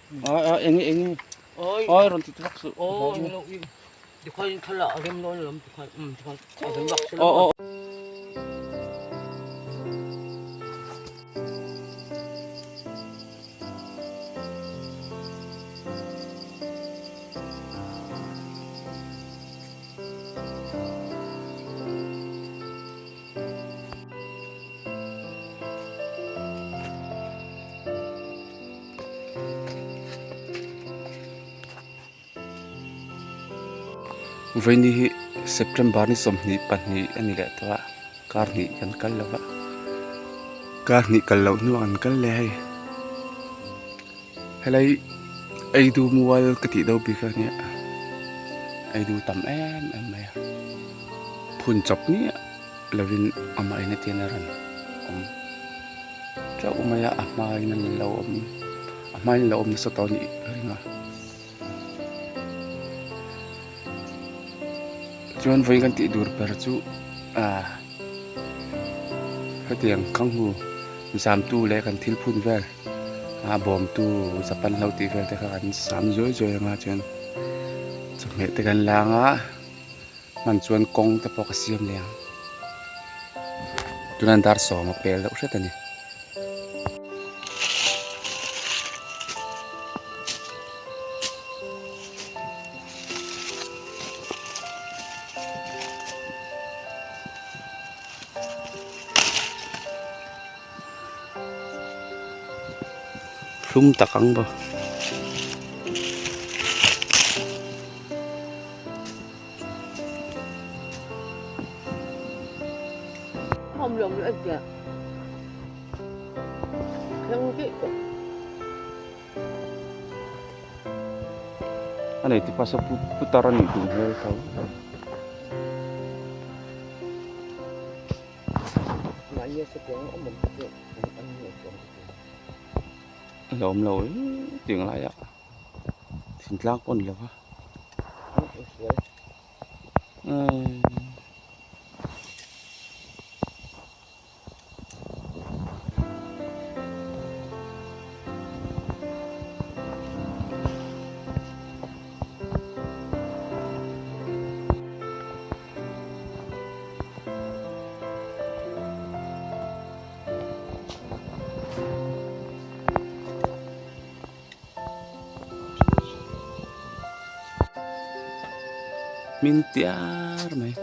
Enge enge oi rawn ti vak suh aw aw. Vawiini hi September ni 22 a ni leh tawh a kar hnih kan kal lo va kar hnih kal loh hnuah an kal leh hei helai eidu mual ka tih deuh bik a nia eidu tam em em mai a phun chawp miah lovin amah in a tian a rawn awm teuh mai a a hmain an lo awm a hmain an lo awm nasa tawh a nih ka ring a chuan vawiin kan tih tur ber chu ah hetiang khanghu zamtu leh kan thil phun vel a bawmtu japan hlo tih vel te kha kan sam zuai zuai anga chuan chawhmeh te kan la anga. Hman chuan kawng te pawh ka siam leh ang. Tunah dar sawm a pel deuh hret a ni. Hlum tak ang bawk. A nei tipa saw putar a nih duh hmel tho. A hlawm lo tih ngaiah thingtlang pawh a ni lo va. Hmin tiar mai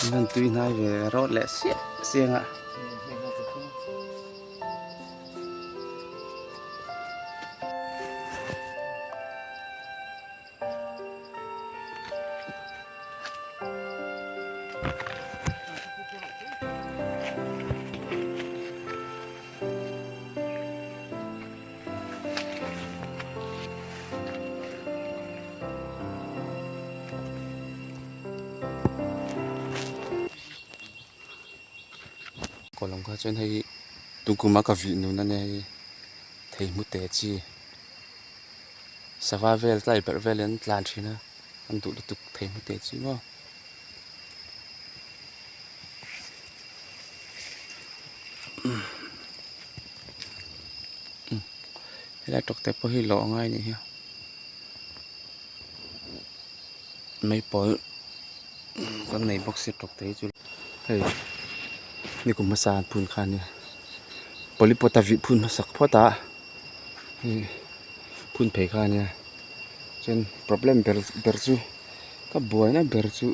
an han tui hnai ve rawt leh siah siang a. Kawlawng kha chuan hei tukuma ka vih nun a nia hei thei hmu teh chi sava vel tlai berh vel in an tlan thin a an duh lutuk thei hmu teh chi maw. Helai tawk te pawh hi lawh a ngai a nih hi meipawl kan nei bawk sia tawk te hi chu hei nikum hmasa an phun kha a nia polypot a vih phun hmasak phawt a hei phun phei kha a nia chuan problem ber ber chu ka buaina ber chu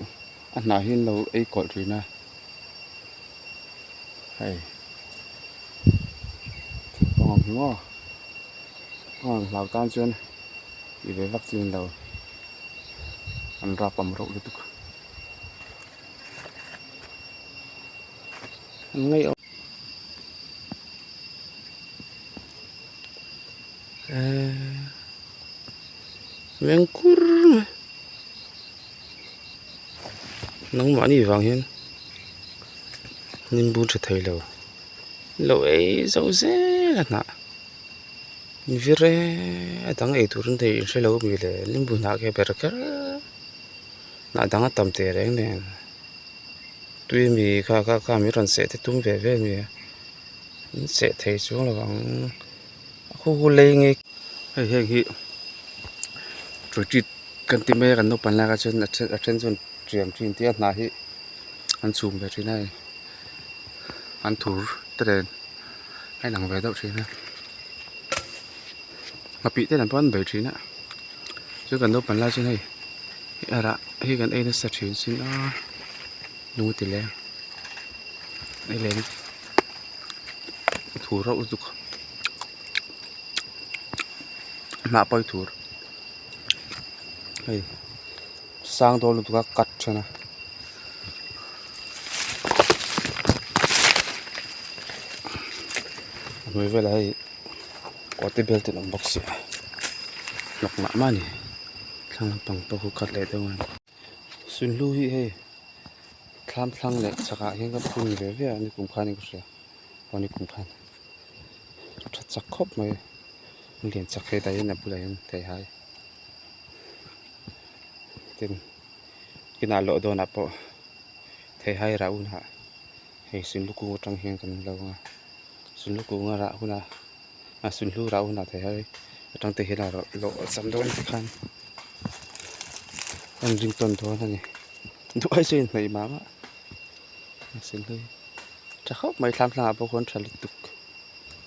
a hnah hi an lo ei kawlh thin a. Hei thingpang ang hi maw thingpang ang hlau tan chuan tih ve vak chi a ni lo an rap awm reuh lutuk an ngaih awm eee meng kur mai nangmahni vang hian. Nimbu tha thei lo lo ei zo zel a hnah vir e a dang ei tur an thei in hre lo ami le nimbu hnah khi a ber kher hnah dang a tam teh reng nen tui ami kha kha kha mi rawn seh te tum ve ve ami a an seh thei chuang lo ang a khu khu lei nge. Hei heng hi retreat kan ti mai a kan naupang lai kha chuan a then a then chuan ṭiam ṭhin tia hnah hi an chhum ve ṭhin a hei an thur te nen a inang ve deuh ṭhin a nghapih te nen pawh an bei ṭhin a chuan kan naupang lai chuan hei a rah hi kan ei nasa ṭhin sin a lung a ti leng ei leh thur reuh lutuk. Hnah pawi tur hei sang dawn lutuk a cut then a. A hnuai velah hei kawrte bel te an awm bawk si a hnawk mah mah a ni thlang lampang pawh khu cut leh deuh a ni sunhlu hi hei thlam thlang leh chhakah hian ka phun ve ve a nikum khan in ka hria. Aw nikum khan a tha chak khawp mai a lian chak hetah hian a bulah hian theihai tin kinah lawh dawnah pawh theihai rah hunah hei sunhlu kung atang hian kan lo ang a sunhlu kung a rah hunah a sunhlu rah hunah theihai atang te hian a lawh cham dawn te khan a inring tawn dawn a ni duh ai chu a inhnaih mah mah a sunhlu hi. Tha khawp mai thlam thlangah pawh khuan tha lutuk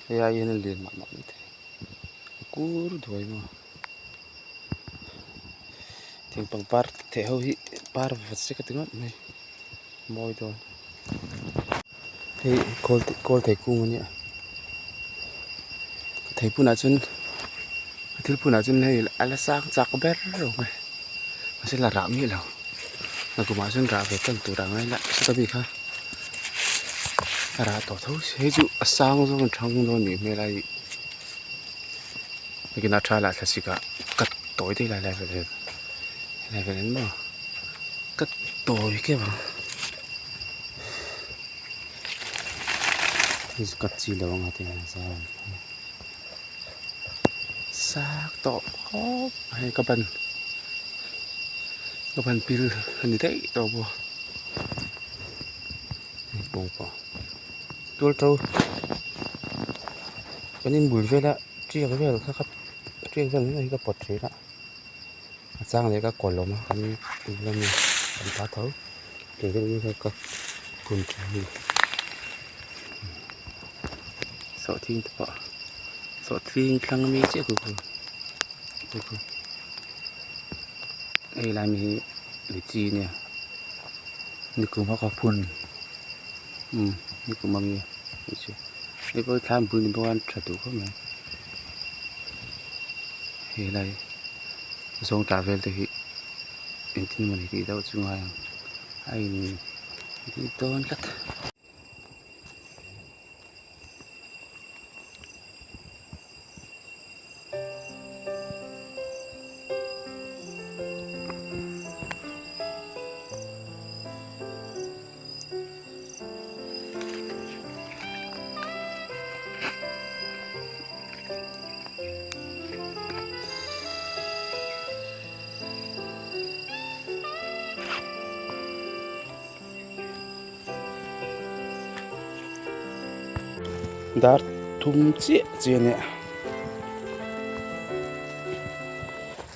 hei ai hian a lian mah mah mai thei a kur duai maw thing pangpar theh ho hi par vat se ka ti ngawt mai mawi dawn hei kawl kawl thei kung a nia thei phunah chuan thil phunah chuan hei a la sang chak ber lo mai mahse la rah miah lo. A kumah chuan rah ve tan tur ang a ila sawta mi kha a rah tawh tho si hei chu a sang zawng a thang dawn anih hmel a ih nakinah tha lah thlasik ah cut tawi daih lai lai vel hian helai vel hian maw cut tawi keuh ang hei chu cut chi lo anga te hian a zau ang Sang tawh khawp mai ka ban ka ban pil a ni daih tawh bawk hei pawng pawh tual to kan inbul vela tiak vel kha ka tiak vel mai hi ka pawt thin a a chang leh ka kawl awm a kan bula mi kan ta tho tiang vel mai kha ka phun thin a ni sawhthing te pawh sawhthing thlang ami chiah ku khu ku khu hei lai mi hi lichi ania nikum a ka phun umm nikum ami lichi hei pawh hi thlam bul ni bawk a an tha duh khawp mai helai zawng tah vel te hi engtin mawni tih deuh chu ngai ang a in tih dawn tlat. Dar thum chiah chiah a nia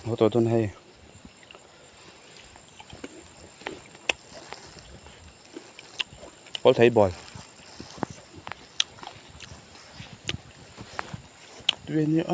haw tawh dawn hei. Kawl thei bawl tui a nia.